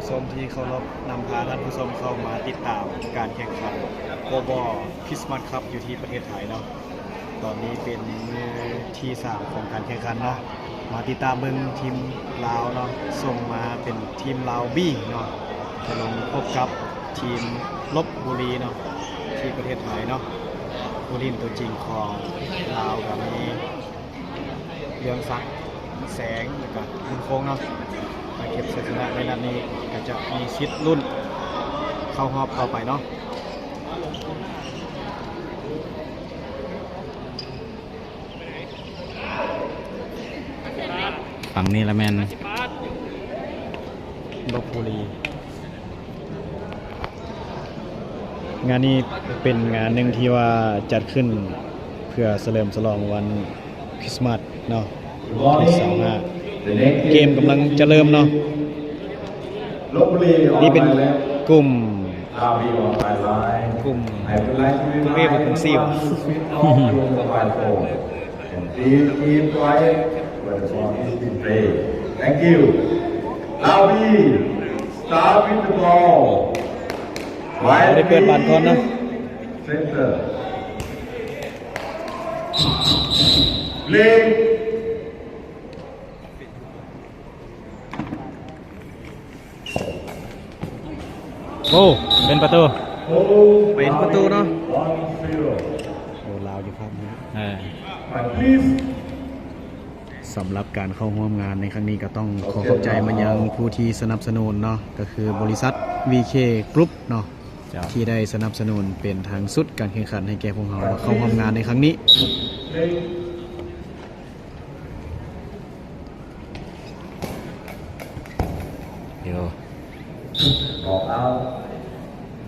ຊົມທີ່ເຄົາລົບ, ນຳພາທ່ານຜູ້ຊົມເຂົ້າມາຕິດຕາມການແຂ່ງຂັນໂກບອລຄຣິສມາສຄັບຢູ່ທີ່ປະເທດໄທເນາະ. ຕອນນີ້ເປັນມື້ທີສາມຂອງການແຂ່ງຂັນເນາະ. ມາຕິດຕາມເບິ່ງທີມລາວເນາະ, ສົ່ງມາເປັນທີມລາວບີເນາະ, ຈະລົງພົບກັບທີມລົບບູລີເນາະ ທີ່ປະເທດໄທເນາະ. ຜູ້ຫຼິ້ນຕົວຈິງຂອງລາວກໍມີ ເຮືອງສັກ ແສງ ແລ້ວກະບຸນຄົງເນາະ. ຖ້າເກັບໄຊຊະນະໃນນັດນີ້ ກະຈະມີສິດລຸ້ນເຂົ້າຮອບຕໍ່ໄປເນາະ. ຝັ່ງນີ້ລະແມ່ນລົບບູລີ. ງານນີ້ເປັນງານໜຶ່ງທີ່ວ່າຈັດຂຶ້ນເພື່ອສະເຫຼີມສະຫຼອງວັນຄຣິສມາສເນາະ ວັນທີຊາວຫ້າ ເກມກຳລັງຈະເລີ່ມເນາະ. ນີ້ເປັນກຸ່ມ ກຸ່ມ A ບໍ່ ກຸ່ມ C ຫວາ? And please keep quiet when the ball is in play. Thank you. Love B, start with the ball. ເຮົາໄດ້ເປີດບານກ່ອນເນາະ. Center. Play. ໂອ້ ເປັນປະຕູ ເປັນປະຕູເນາະ. ໂອ້ ລາວຢູ່ພາກນີ້ ເອີ ສຳລັບການເຂົ້າຮ່ວມງານໃນຄັ້ງນີ້ ກໍຕ້ອງຂໍຂອບໃຈມາຍັງຜູ້ທີ່ສະໜັບສະໜູນເນາະ ກໍຄືບໍລິສັດ ວີເຄ ກຣຸບເນາະ ເຈົ້າ ທີ່ໄດ້ສະໜັບສະໜູນເປັນທາງຊຸດການແຂ່ງຂັນໃຫ້ແກ່ພວກເຮົາມາເຂົ້າຮ່ວມງານໃນຄັ້ງນີ້.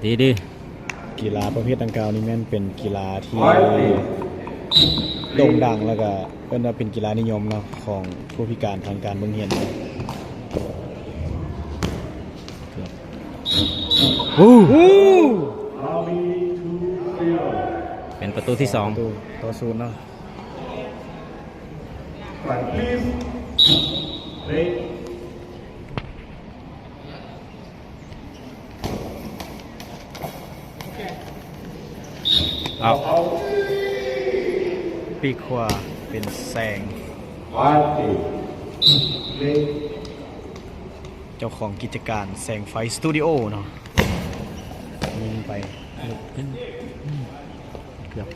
ໂຢ ດີໆ. ກິລາປະເພດດັ່ງກ່າວນີ້ແມ່ນເປັນກິລາທີ່ໂດ່ງດັງ ແລ້ວກະເອີ້ນວ່າເປັນກິລານິຍົມເນາະ ຂອງຜູ້ພິການທາງການເບິ່ງເຫັນ. ໂອ້ ເປັນປະຕູທີສອງ ປະຕູຕໍ່ສູນເນາະ. ເອົາ ປີກຂວາເປັນແສງ ເຈົ້າຂອງກິດຈະການແສງໄຟສະຕູດິໂອເນາະ ຍິງໄປ ເກືອບ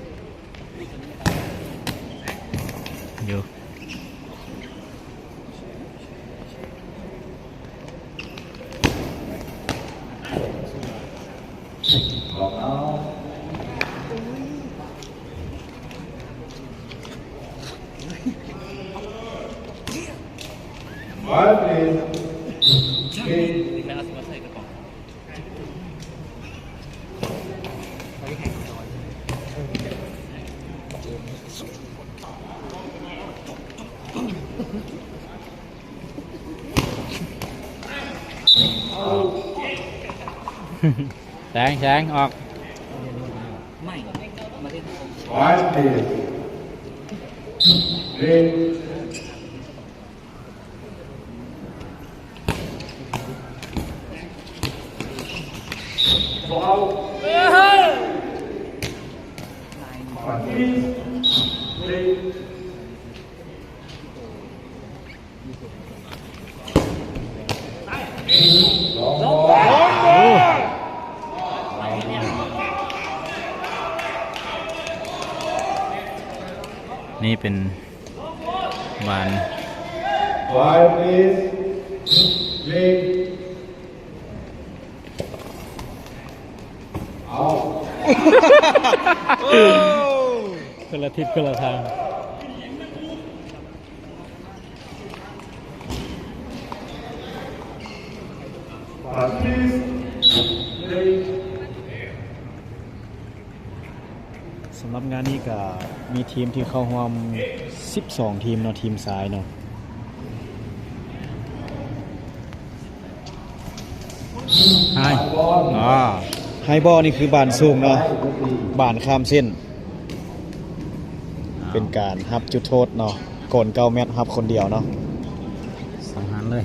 ຢູ່. ແສງ ແສງ ອອກ. Five, please. Green. Foul. Please. Green. ນີ້ເປັນບານ Five, please. League. Out. ຄົນລະທິດຄົນລະທາງ. ສຳລັບງານນີ້ກະມີທີມທີ່ເຂົ້າຮ່ວມສິບສອງທີມເນາະ ທີມຊາຍເນາະ. ໄຮ ໄຮບອນນີ້ຄືບານສູງເນາະ ບານຂ້າມເສັ້ນ. ເປັນການຮັບຈຸດໂທດເນາະ ໂກນເກົ້າແມັດ ຮັບຄົນດຽວເນາະ ສັງຫານເລີຍ.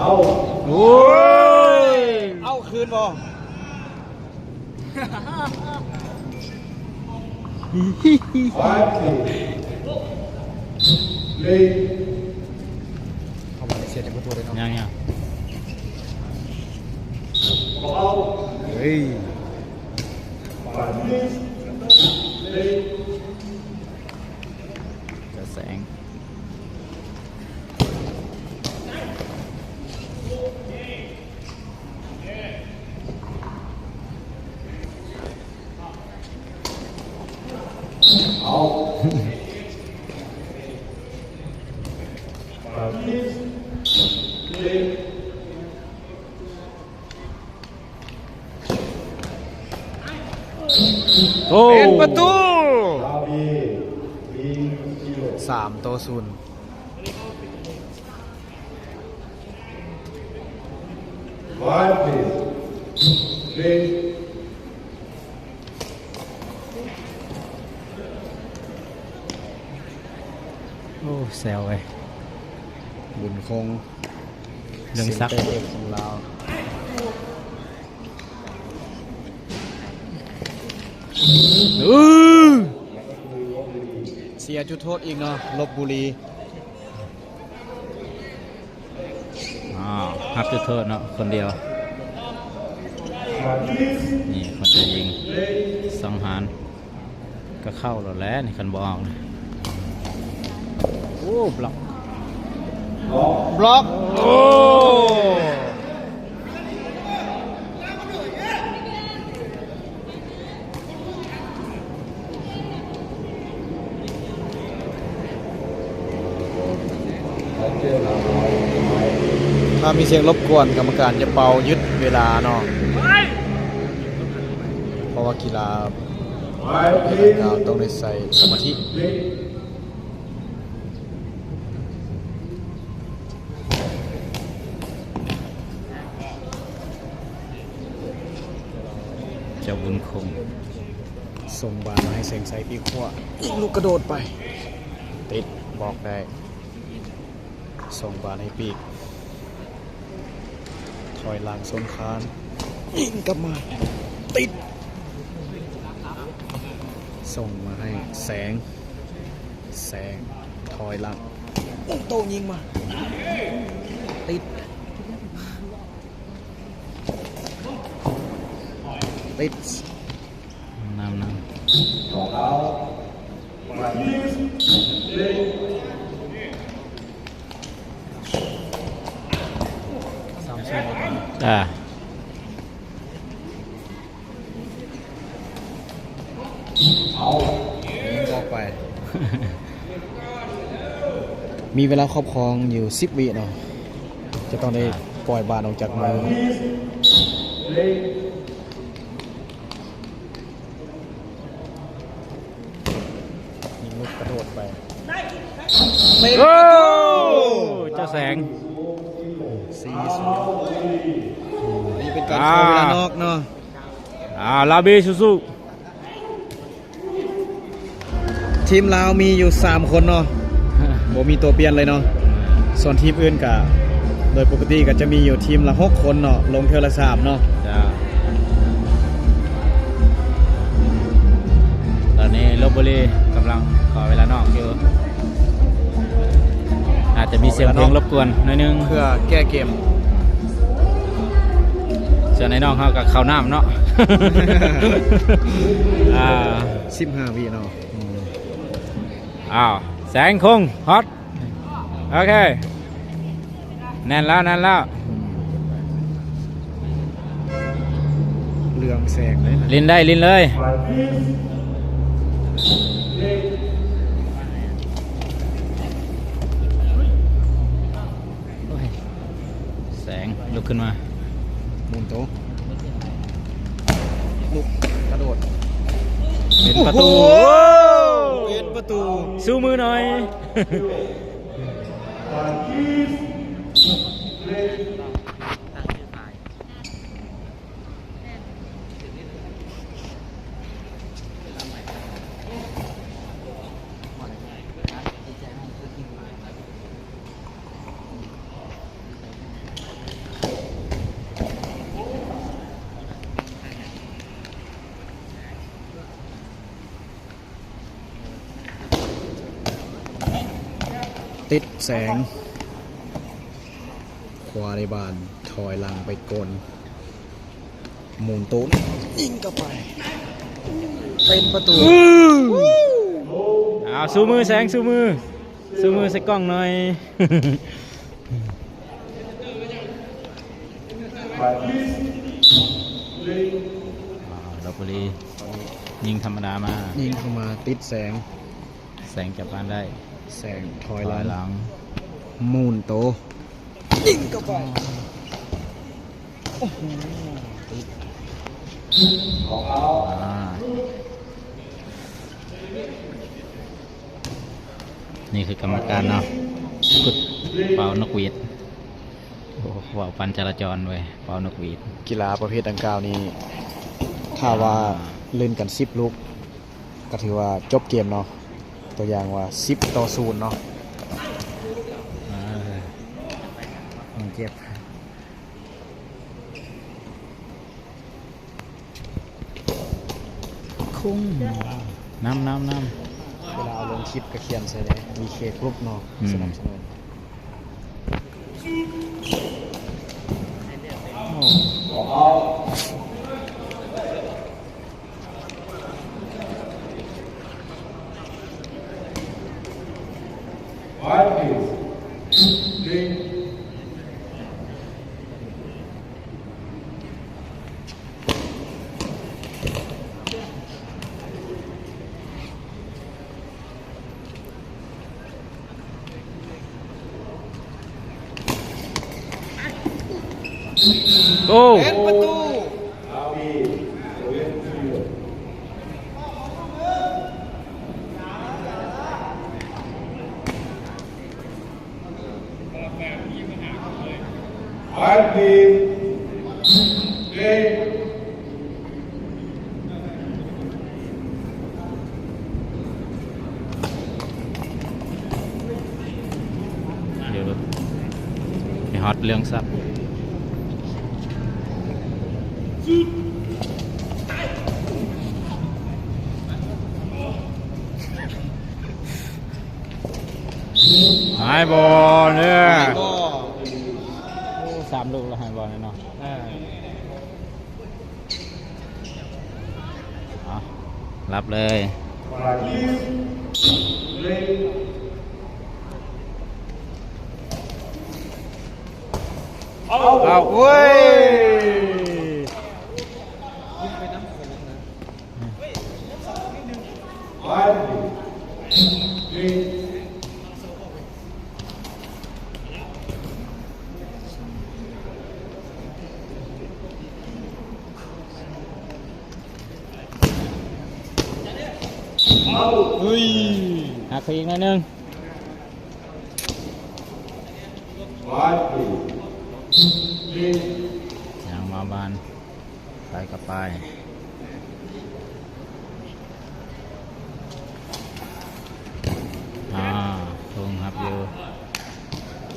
Out. ໂອ້ຍ ເອົາຄືນບໍ່? Five, three. Late. ເອົາມາເສຍຈັກປະຕູເລີຍເນາະ. ຍັງໆ. Out. ເຮີ້ຍ. Five, three. Late. ຈະແສງ. Out. Five, three. Late. ໂອ້ ເປັນປະຕູ ສາມຕໍ່ສູນ. Five, please. Late. ໂອ້ ແຊວເວີຍ ບຸນຄົງ ເລື່ອງສັກ ເຊັນເຕີເອກຂອງລາວ. ອື ເສຍຈຸດໂທດອີກເນາະ ລົບບຸລີ. ອ້າວ ຮັບຈຸດໂທດເນາະ ຄົນດຽວ. ນີ້ ຄົນຈະຍິງ ສັງຫານ ກໍເຂົ້າແລ້ວແຫຼະນີ້ ຄັນບໍ່ອອກ. ໂອ້ ບລັອກ ບລັອກ ໂອ້ ຖ້າມີສຽງລົບກວນ ກຳມະການຈະເປົ່າຢຸດເວລາເນາະ ເພາະວ່າກິລາ ເຮົາຕ້ອງໄດ້ໃຊ້ສະມາທິ. ເຈົ້າບຸນຄົງ ສົ່ງບານມາໃຫ້ແສງໄຊປີກຂວາ ຍິງລູກກະໂດດໄປ ຕິດບລັອກໄດ້. ສົ່ງບານໃຫ້ປີກ ຖອຍຫຼັງຊົນຄານ ຍິງກັບມາ ຕິດ ສົ່ງມາໃຫ້ແສງ ແສງ ຖອຍຫຼັງ ໂຕ້ຍິງມາ ຕິດ ຕິດ ນຳ ນຳ ສາມສີ່ ອ່າ ເອົາ ຍິງອອກໄປ ມີເວລາຄອບຄອງຢູ່ສິບວິເນາະ ຈະຕ້ອງໄດ້ ອ່າ ປ່ອຍບານອອກຈາກມື. ຍິງລູກກະໂດດໄປ ເປັນປະຕູ ໂອ້ ເຈົ້າແສງ ສີ່ສູນ ນີ້ເປັນການເຂົ້າເວລານອກເນາະ ອ່າ ລາວເບ ສູ້ໆ. ທີມລາວມີຢູ່ສາມຄົນເນາະ ບໍ່ມີຕົວປ່ຽນເລີຍເນາະ ສ່ວນທີມອື່ນກະ ໂດຍປົກກະຕິກະຈະມີຢູ່ທີມລະຫົກຄົນເນາະ ລົງເທື່ອລະສາມເນາະ ເຈົ້າ. ຕອນນີ້ລົບບຸລີກຳລັງຂໍເວລານອກຢູ່ ອາດຈະມີສຽງເພງລົບກວນໜ້ອຍໜຶ່ງ ເພື່ອແກ້ເກມ ສ່ວນໄອ້ນ້ອງເຮົາກໍເຂົ້ານ້ຳເນາະ ອ່າ ສິບຫ້າວິເນາະ. ອືມ ອ້າວ ແສງຄົງ ຮອດ ໂອເຄ ແໜ້ນແລ້ວ ແໜ້ນແລ້ວ ອືມ ເລື່ອງແສງເລີຍນະ ຫຼິ້ນໄດ້ ຫຼິ້ນເລີຍ ໂອ້ຍ ແສງລຸກຂຶ້ນມາ ໝູນໂຕ ລຸກກະໂດດ ເປັນປະຕູ ໂອ້ໂຫ ເປັນປະຕູ ສູ້ມືໜ້ອຍ. ຕິดแสง ขวาในบ้าน ถอยหลังไปก่อน หมุนโต๊ะ ยิงเข้าไป เป็นประตู ອ້າວ ຊູມືແສງ ຊູມື ຊູມືໃສ່ກ້ອງໜ່ອຍ. ອ່າ ລະບຸຣີ ຍິງທຳມະດາມາ ຍິງເຂົ້າມາ ຕິດແສງ ແສງຈັບບານໄດ້ ແສງຖອຍຫຼັງ ຖອຍຫຼັງ ໝູນໂຕ ຍິງເຂົ້າໄປ ໂອ້ໂຫ ຕິດ ອາ ນີ້ຄືກຳມະການເນາະ ເປົ່ານົກຫວີດ ໂອ້ ເວົ້າປັນຈະລາຈອນເວີຍ ເປົ່ານົກຫວີດ. ກິລາປະເພດດັ່ງກ່າວນີ້ ຖ້າວ່າ ອ່າ ຫຼິ້ນກັນສິບລູກ ກໍຖືວ່າຈົບເກມເນາະ ຕົວຢ່າງວ່າສິບຕໍ່ສູນເນາະ ເອີ ມັນເຈັບ ຄຸງ ນ້ຳ ນ້ຳ ນ້ຳ ເວລາເອົາລົງຄລິບກໍຂຽນໃສ່ແດ່ ວີເຄ ກຣຸບເນາະ ອືມ ສະໜັບສະໜູນ ໂອ້ ໂກ ເປັນປະຕູ. ດຽວໄປຮອດເລື່ອງສັດ ໄຮບອນເດີ ໄຮບອນ ໂອ້ ສາມລູກແລ້ວ ໄຮບອນແນ່ນອນ ເອີ ເອົາ ຮັບເລີຍ ເອົາ ເອົາ ໂອ້ຍ ເຮີ້ຍ ຫັກເຂົ້າອີກໜ້ອຍໜຶ່ງ ຍັງມາບານ ໄປກັບໄປ ອ່າ ລົງຮັບຢູ່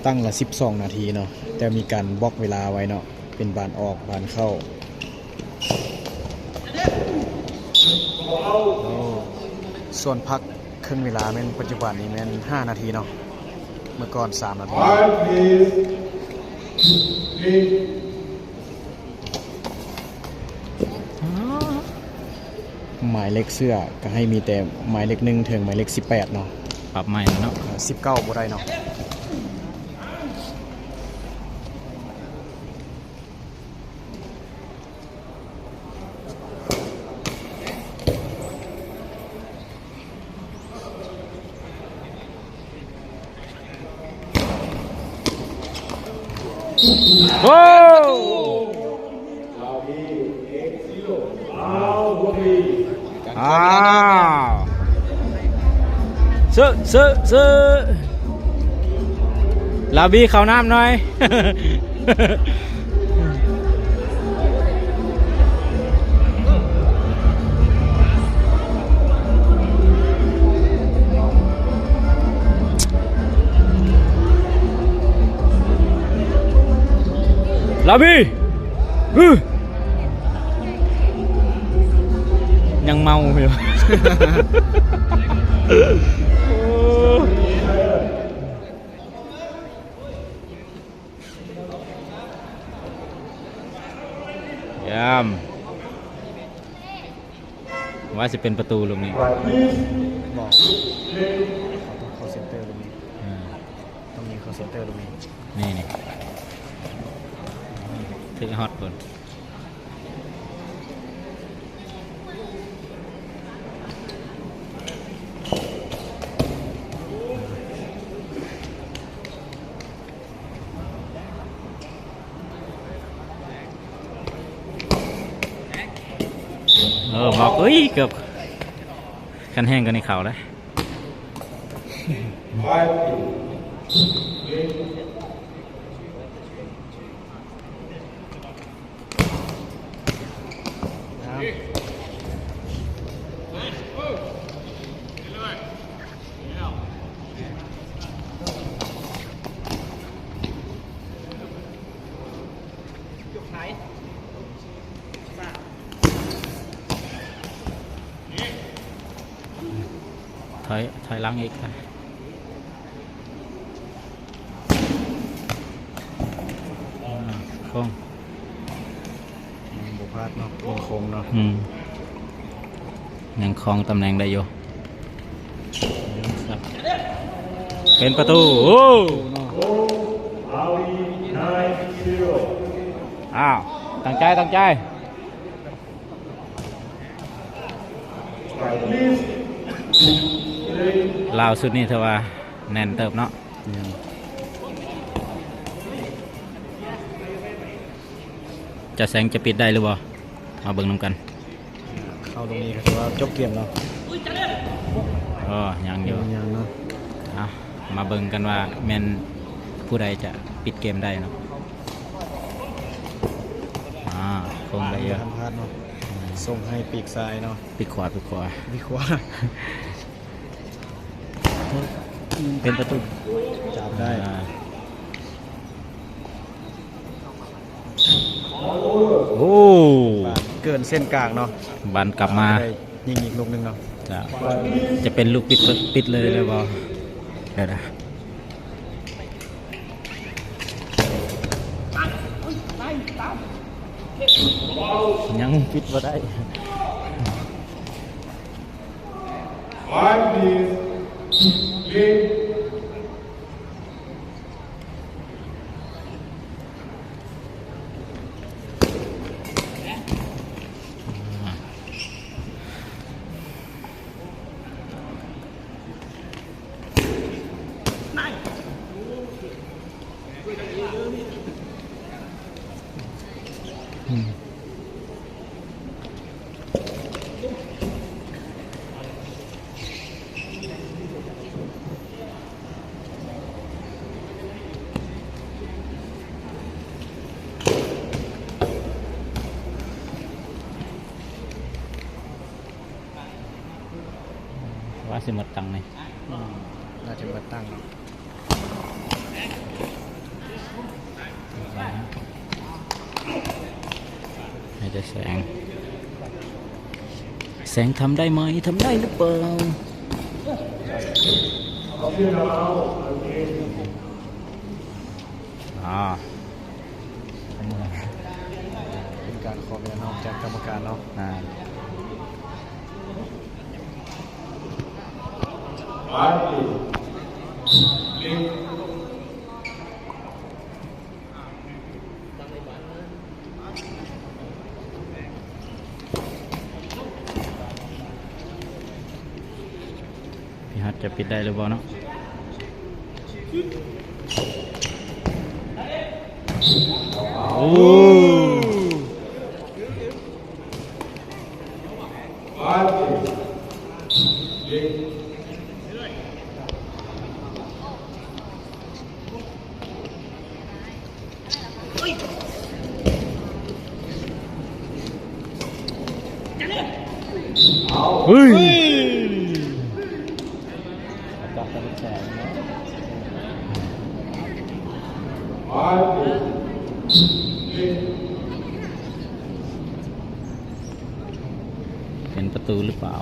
ຕັ້ງລະສິບສອງນາທີເນາະ ແຕ່ມີການບລັອກເວລາໄວ້ເນາະ ເປັນບານອອກ ບານເຂົ້າ ໂອ້ ສ່ວນພັກເຄິ່ງເວລາແມ່ນ ປັດຈຸບັນນີ້ແມ່ນຫ້ານາທີເນາະ ເມື່ອກ່ອນສາມນາທີ. ໝາຍເລກເສື້ອກໍໃຫ້ມີແຕ່ໝາຍເລກໜຶ່ງເຖິງໝາຍເລກສິບແປດເນາະ ປັບໃໝ່ເນາະ ເອີ ສິບເກົ້າບໍ່ໄດ້ເນາະ. ໂອ້ ອ້າວ ເຊ ເຊ ເຊ ລາວບີເຂົ້ານ້ຳໜ່ອຍ. ລາວບີ ຍັງເມົາຢູ່. ໂອ້. ອາມ ວ່າຊິເປັນປະຕູລູກນີ້. ບໍ່ ເຂົາຕ້ອງເຂົ້າເຊັນເຕີລູກນີ້. ອືມ ຕ້ອງຍິງເຂົ້າເຊັນເຕີລູກນີ້. ນີ້ ນີ້ ຖືກຮອດພຸ້ນ. ເອີ ບອກ ເອີຍ ເກືອບ ຄັນແຮງກວ່ານີ້ເຂົ້າເດ້. ຖອຍ ຖອຍຫຼັງອີກ. ອາ ໂຄ້ງ ຍັງບໍ່ພາດເນາະ ຍັງຄົງເນາະ. ອືມ ຍັງຄອງຕຳແໜ່ງໄດ້ຢູ່. ເປັນປະຕູ. ໂອ້ ເນາະ ອ້າວ ຕັ້ງໃຈ ຕັ້ງໃຈ. ລາວຊຸດນີ້ຖືວ່າແໜ້ນເຕີບເນາະ. ແມ່ນ. ຈາແສງຈະປິດໄດ້ຫຼືບໍ່? ມາເບິ່ງນຳກັນ. ເຂົ້າຕົງນີ້ກໍຖືວ່າຈົບເກມເນາະ. ອໍ ຍັງຢູ່ ຍັງເນາະ. ເອົາ ມາເບິ່ງກັນວ່າແມ່ນຜູ້ໃດຈະປິດເກມໄດ້ເນາະ. ອາ ຄົງໄດ້ຢູ່ ບໍ່ທັນພາດເນາະ. ອືມ ສົ່ງໃຫ້ປີກຊ້າຍເນາະ ປີກຂວາ ປີກຂວາ ປີກຂວາ. ເປັນປະຕູ ຈັບໄດ້. ອາ ໂອ້ ບານເກີນເສັ້ນກາງເນາະ. ບານກັບມາ ໄດ້ຍິງອີກລູກໜຶ່ງເນາະ. ເຈົ້າ ຈະເປັນລູກປິດ ເປີດ ປິດເລີຍຫຼືບໍ່? ດຽວນະ ຍັງປິດບໍ່ໄດ້. Five minutes. Lead. ວ່າຊິໝົດຕັງນີ້. ອືມ ໜ້າຈະໝົດຕັງເນາະ. ໃຫ້ແຕ່ແສງ ແສງທຳໄດ້ໄໝ? ທຳໄດ້ຫຼືເປົ່າ? ອາ ເປັນການຂໍແມ່ນເນາະ ຈາກກຳມະການເນາະ. ອາ ພີ່ຮັດຈະປິດໄດ້ຫຼືບໍ່ເນາະ? ໂອ້ ເຮີ້ຍ ເປັນປະຕູຫຼືເປົ່າ?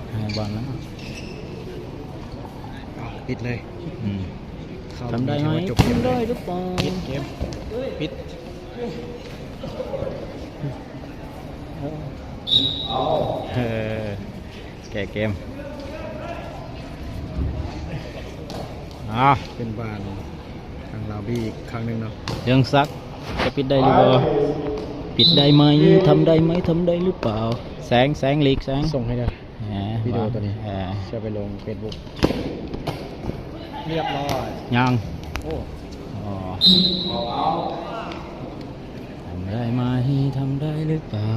ໃຫ້ບອນແລ້ວ ປິດເລີຍ. ອືມ ເຂົ້າ ທຳໄດ້ໄໝ? ຈົບເກມ ທຳໄດ້ຫຼືເປົ່າ? ປິດເກມ ປິດ. ເອີ ແກ້ເກມ. ອ່າ ເປັນບ້ານທາງລາວບີອີກຄັ້ງໜຶ່ງເນາະ. ເຮືອງສັກຈະປິດໄດ້ຫຼືບໍ່? ປິດໄດ້ໄໝ? ທຳໄດ້ໄໝ? ທຳໄດ້ຫຼືເປົ່າ? ແສງ ແສງ ຫຼີກແສງ ສົ່ງໃຫ້ເດີ ວິດີໂອໂຕນີ້ ເອີ ຈະໄປລົງເຟສບຸກ. ຮຽບຮ້ອຍ ຍັງ ໂອ້ ອໍ ທຳໄດ້ໄໝ? ທຳໄດ້ຫຼືເປົ່າ?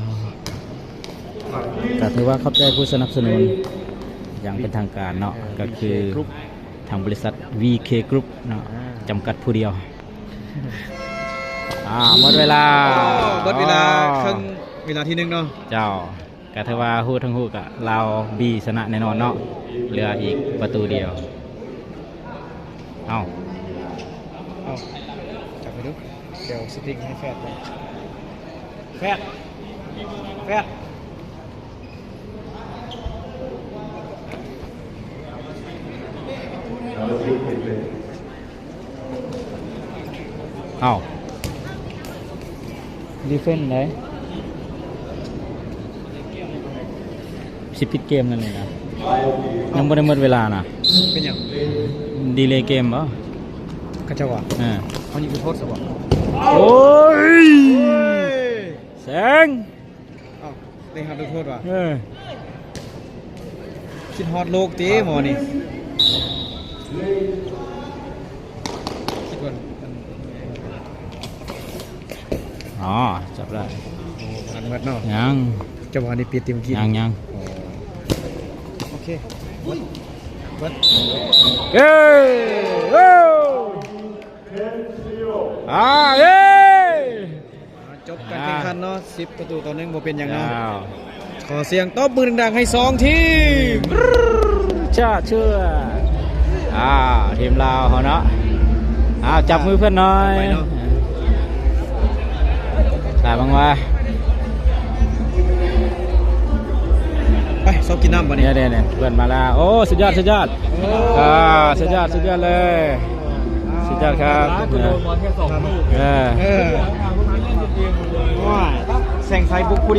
ກໍຖືວ່າຂອບໃຈຜູ້ສະໜັບສະໜູນຢ່າງເປັນທາງການເນາະ ເອີ ກໍຄື ວີເຄ ກຣຸບ ທາງບໍລິສັດ ວີເຄ ກຣຸບເນາະ ອ່າ ຈຳກັດຜູ້ດຽວ. ອ່າ ໝົດເວລາ ໂອ້ ໝົດເວລາ ອໍ ເຄິ່ງເວລາທີໜຶ່ງເນາະ ເຈົ້າ. ກໍຖືວ່າຮູ້ທັງຮູ້ກະລາວບີຊະນະແນ່ນອນເນາະ ເຫຼືອອີກປະຕູດຽວ. ເອົ້າ ເອົ້າ ຈັບໃຫ້ດູ ດຽວຊິຕິງໃຫ້ແຟດກ່ອນ ແຟດ ແຟດ. ເອົ້າ ດີເຟນໄດ ຊິປິດເກມແລ້ວນີ້ນະ ຍັງບໍ່ໄດ້ໝົດເວລານະ. ເປັນຫຍັງ? ດີເລເກມບໍ? ເຂົາເຈົ້າວ່າ ເອີ ເຮົາຍິງຈຸດໂທດຊະບໍ? ໂອ້ຍ ໂອ້ຍ ແສງ ເອົ້າ ໄດ້ຮັບລູກໂທດວ່າ ເອີ ຄິດຮອດໂລກຕິໝໍນີ້ ຄິດວ່າ ອໍ ຈັບໄດ້ ໂອ້ ບໍ່ທັນໝົດເນາະ ຍັງ ເຈົ້າບໍ່ທັນໄດ້ປິດຕິເມື່ອກີ້ ຍັງ ຍັງ ໂອ້ ໂອເຄ ເບິດ ເບິດ ເອີ ໂອ້ ອ່າ ເອີ ຈົບການແຂ່ງຂັນເນາະ ສິບປະຕູຕໍ່ໜຶ່ງ ບໍ່ເປັນຫຍັງເນາະ. ຂໍສຽງຕົບມືດັງໆໃຫ້ສອງທີມ ຊາເຊືອ ອ່າ ທີມລາວເຮົາເນາະ. ອ່າ ຈັບມືເພື່ອນໜ້ອຍ ໄປເນາະ ຕາຍບັງວ່າ ໄປຊອກກິນນ້ຳບັດນີ້ ເດ້ໆ ເພື່ອນມາແລ້ວ. ໂອ້ ສຸດຍອດ ສຸດຍອດ ອ່າ ສຸດຍອດ ສຸດຍອດເລີຍ. ສຸດຍອດຄັບ ເອີ ເອີ ໂອ້ຍ ແສງໄຊບຸກຜູ້